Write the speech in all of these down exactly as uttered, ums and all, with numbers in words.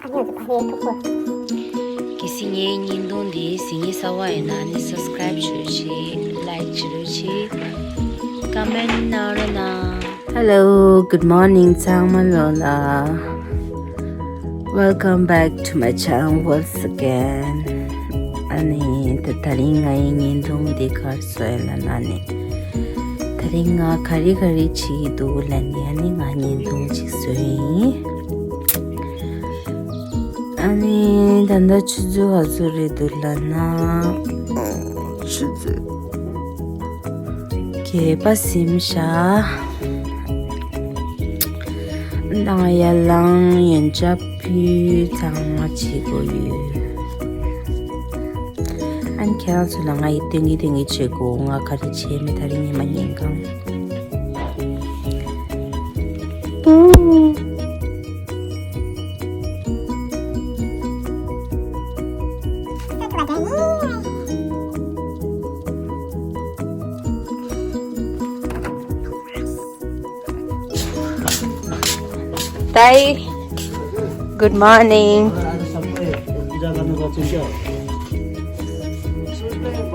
གལ་སྲིད་ངའི་བརྙན་ཐུང་འདི་གཟིགས་མཁན་གསར་པ་ཡིན་ན་ཨ་ནི་སབ་སི་ཀ་རའིབ་བྱེད་རོགས་བྱེད། ལའིཀ་བྱེད་རོགས་བྱེད། ཀོ་མེན་ཊི་གནང་རོགས་གནང་། Hello, good morning. ཚང་མ་ལོ་ལ། Welcome back to my channel once again. ཨ་ནི་ད་དེ་རིང་ངའི་བརྙན་ཐུང་འདི་ག་རེ་བཟོས་ལབ་ན་ནི། དེ་རིང་ང་ག་རེ་ག་རེ་བྱེད་ཀྱི་འདུག་ལབ་ནི་ཨ་ནི་ང་བརྙན་ཐུང་ཅིག་བཟོས་ཡིན། ཨ་ནི་ད་ལྟ་ཆུ་ཚོད་ག་ཚོད་རེད་འདུག་ལབ་ན། ཆུ་ཚོད། གད་པ་ཟིན་ཤག་ནང་ཡར་ལངས། ཡོན་ཆབ་ཕུལ། ཚང་མ་བྱེད་དགོས་ཡོད། ཨ་ནི་ཁྱེད་རང་ཚོ་ལ་ང་ཡི་སྟོན་གྱི་སྟོན་གྱི་བྱེད་དགོས། ང་ག་རེ་བྱས་མེད་ད་རིང་ཉི་མ་ཉིན་གང་། Dai, good morning.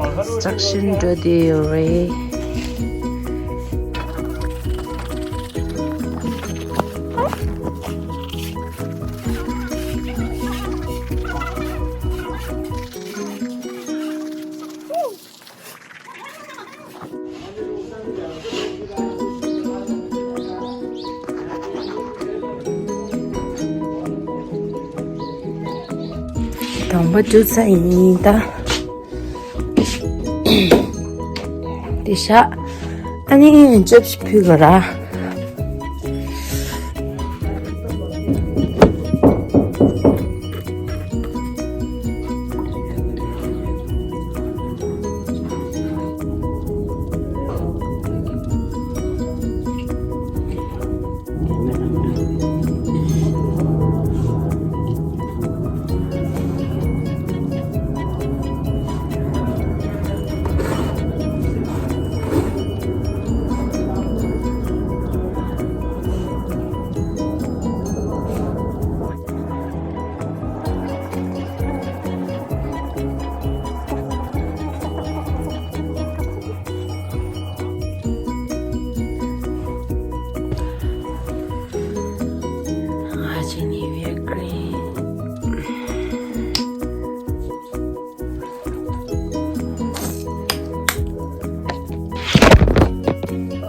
Construction འགྲོ་དུས་ཡོད་རེད། དང་པོ་འགྲོ་ས་ཡིན་ད། དེ་ཤ། ཨ་ནི་ཅོབ་ཞིག་ཕུལ་གོ་ར།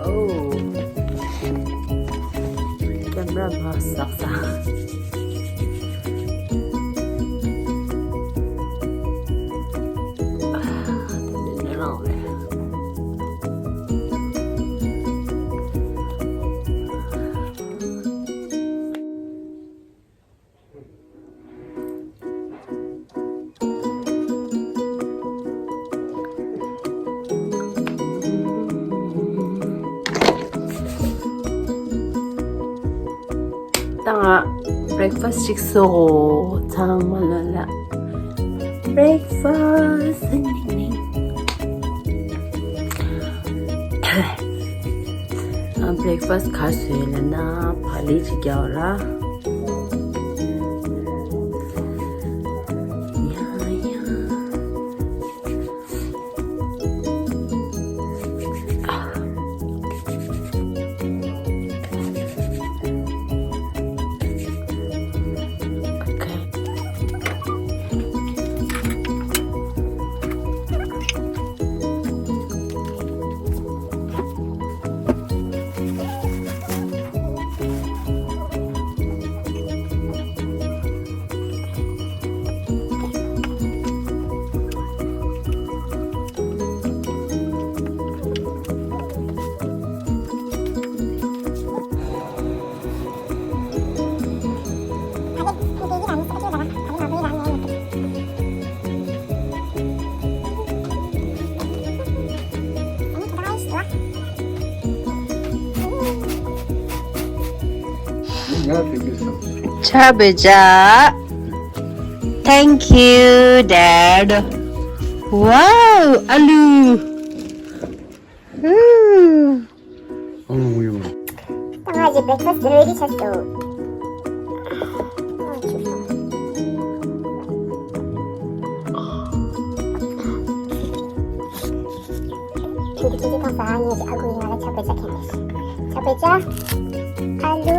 ཨོ། ཀེམ་ར་མ་བསགས་ས། ད་ང་བྷི་རེག་ཕ་སི་ཅིག་བཟོ། ཚང་མ་ལ་ལ་བྷི་རེག་ཕ་སི་ནིང་ནིང་། ང་བྷི་རེག་ཕ་སི་ག་བཟོས་ལབ་ན་བག་ལེབ་ཅིག་རྒྱག་ར། ཡ་ཡ། ཆ་བེ་ཇ། Thank you, Dad. Wow, ཨ་ལུ། ཨང་ཡོང་། ད་ང་ཡི་བྷི་རེག་ཕ་སི་རེ་ཌི་ཆགས་འདུག་ཨ་ཆུ་སོང་། ཅི་ཅི་ཐོང་ས་ཨ་ནི་ཅི་ཨ་ཁུ་ཡིན་ང་ལ་ཆ་པེ་ཅ་ཁེན་ནི། ཆ་པེ་ཅ། ཨ་ལུ།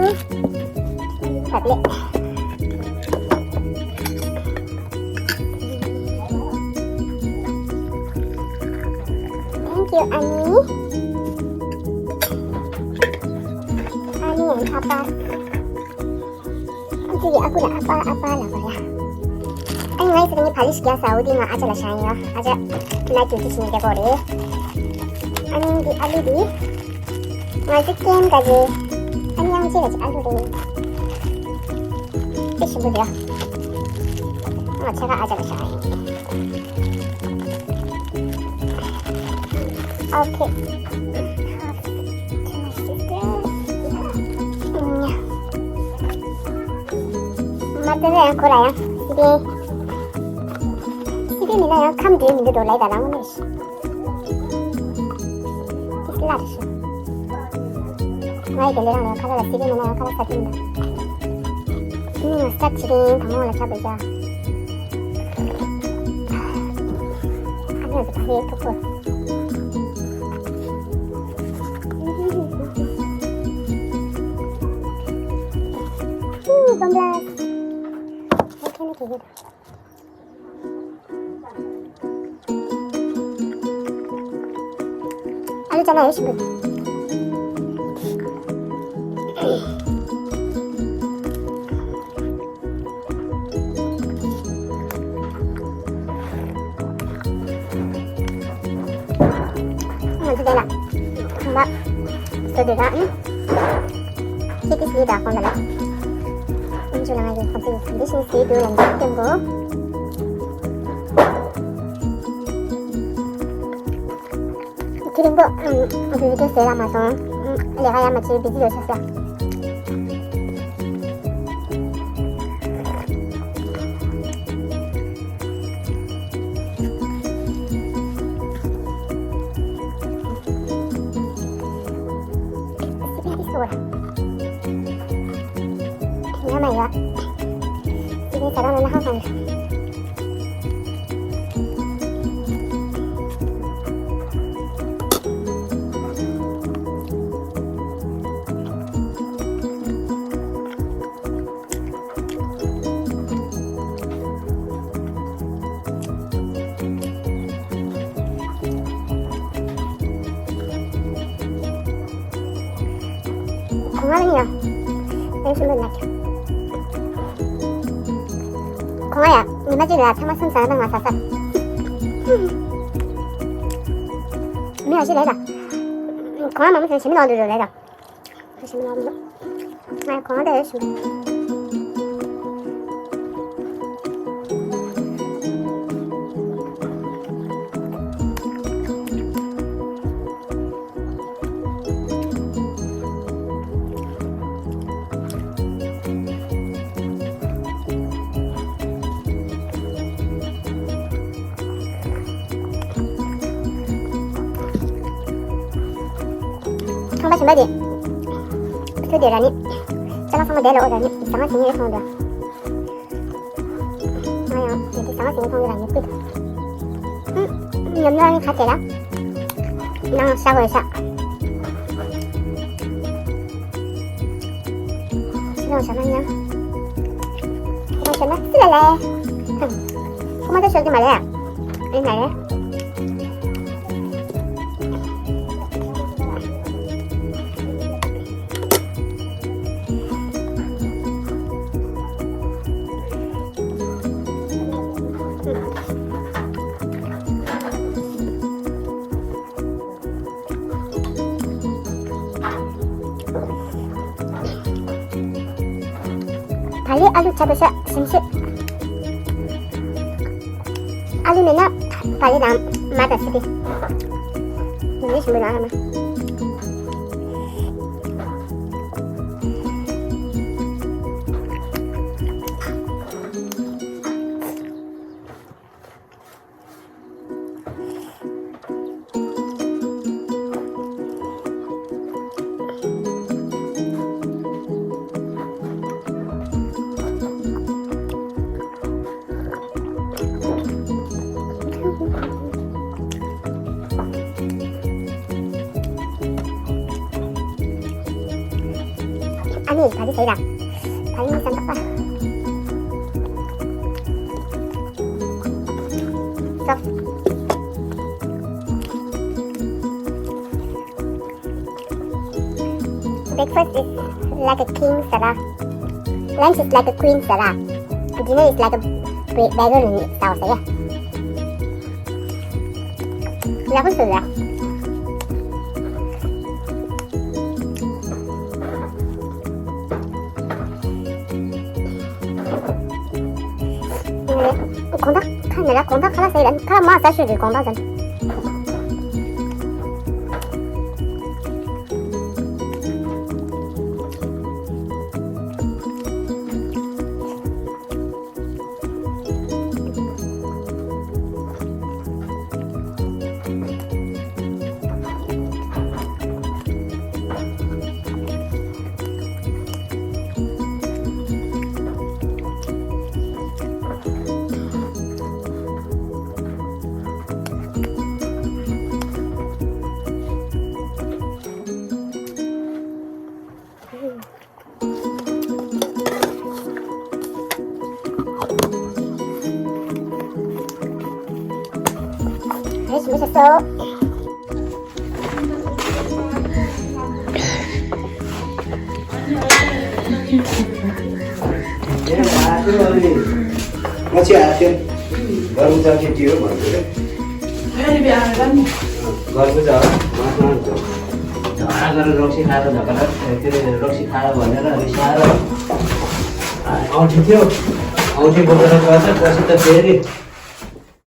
བབ་ལེ། Thank you, ཨ་ནི། ཨ་ནི་ཡང་ཨ་ཕ། ཨ་ཙི་ཡི་ཨ་ཁུ་ལ་ཨ་ཕ་ཨ་ཕ་ལབ་པ་ཡ། ཨ་ནི་ང་ཡི་ཚེ་ནི་ཕ་ལི་ཤི་རྒྱག་ས་འོ་དེ་ང་ཨ་ཅག་ལ་བཞག་ཡིན་ཡ། ཨ་ཅག་ན་རྒྱུ་ཅི་ཞིག་ནི་བསྡད་གོ་རེད། ཨ་ནི་འདི་ཨ་ལུ་འདི། ང་ཚོ་ཀེམ་ག་རེད། ཨ་ནི་ཡང་ཅི་ལ་ཅི་ཨ་ལུ་རེད། དེ་ཞིམ་པོ་རེད་ཡ། ང་ཆ་ག་ཨ་ཅག་ལ་བཞག་ཡིན། Okay. མ་ཏི་ལ་ཡང་ཁོ་ལ་ཡང་སི་པན། སི་པན་མིན་ན་ཡང་ཁམས་འདྲེས་མི་འདུག་ལ་ཡི་ད་རང་ངོ་མ་ཤི། ཏིས་ལ་རེ་ཤི། ང་ཡི་དེ་ལས་རང་ལ་ཡང་ཁ་ལ་ལ་སི་པན་མིན་ན་ཡང་ཁ་ལ་ས་ཏིན་ད། ཨ་ནི་ང་སི་ཊར་བྱེད་ཀྱི་ཡིན། དང་པོ་ལ་ཆ་བེ་ཅ། ཨ་ནི་ང་ཚོ་ཕ་གིའི་ཐུག་པོ། ཨུ། སོམ་པ་ལ། ཨ་ཁེ་ནི་ཁེ་གི། ཨ་ལུ་ཅ་ལག་ཡོད་ཞིམ་པོ། ང་ཚོ་དེ་ལ་ཁང་པ་བཟོ་དེ་དང་། ཁྱེད་ཀྱིས་ལས་དང་ཁོང་ལ་ལ། ཨིན་ཇུ་ལ་ང་གི་ཁོང་ཚོ་ཡི་གོན་ཌི་ཤན་བཟོས་འདུག་ལ་འཇིག་རྟེན་པོ། དེ་རིང་པོ་ཨམ་བི་ཌི་ཡོ་བཟོས་ལ་མ་སོང་། ཨམ་ལས་ཀ་ཡག་མ་བྱས་བི་ཛི་ཡོད་ཤག་ཤག་སི་པན་དེ་སུ་བ། ཡ་མ་ཡ། སི་པན་ཟ་རང་ལ་ན་ཧང་ཧང་། གོང་ང་ལ་ཡ། ཨེ་ཤི་མོ་ན་ཁྱོད། གོང་ང་ཡ། ཉི་མ་གཅིག་ལ་ཚང་མ་སུམ་ཟ་ན་ང་ཟ་ས། མི་ཨ་ཤི་ལས་ད། གོང་ང་མ་མོ་ཚོ་ཞི་མི་ནོར་འདུག་ལས་ད། ཞི་མི་ནོར་འདུག་ང་གོང་ང་ད་ཨེ་ཤི་མོ། ཁང་པ་གཞན་པ་དེ། ཚུར་དེ་ར་ནི། ཅ་ལག་ཚང་མ་དེ་ལ་ཨོ་ར་ནི་ཟ་ང་ཞིག་ངས་མཐོང་འདུག་ང་ཡང་དེ་དུས་ཟ་ང་ཞིག་ངས་མཐོང་འདུག་ར་ནི་ཀུད། ཉམས་མྱོང་རིང་ཁ་དེ་ལ། ནང་ཤ་དགོས་ཤ། ཁྱེད་རང་ཤ་ན་ཉ། ཁོ་མ་ཤ་ན་སི་ལ་ལས། ཁོ་མ་ད་ཤོད་ཀྱི་མ་ལས། ཨེ་ན་རེ། ད་ལི་ཨ་ལུ་ཆ་པོ་ཤ་ཞིམ་ཤོས། ཨ་ལུ་མེད་ན་ད་ལི་དང་མ་དང་སི་པི། ཡིན་ཞིམ་པོ་ལ་ཨ་མ། ད་ཅི་ཟེར་ཡ། ད་ཡིན་ཙང་ཏག་ཏག་སོབ། Breakfast is like a king ཟེར་ར། Lunch is like a queen ཟེར་ར། Dinner is like a be- beggar ཟེར་བ་ཟེར་ཡ། ཡག་པོ་བཟོས་ཡ། དགོང་དག་ཁ་ནས་ལ་དགོང་དག་ཁ་ལག་ཟ་ཡི་ལ་ཁ་ལག་མ་ཟ་ཤོད་རེད་དགོང་དག་ཟ། औंठी थियो। औंठी बोकेर गयो, पछि त फेरि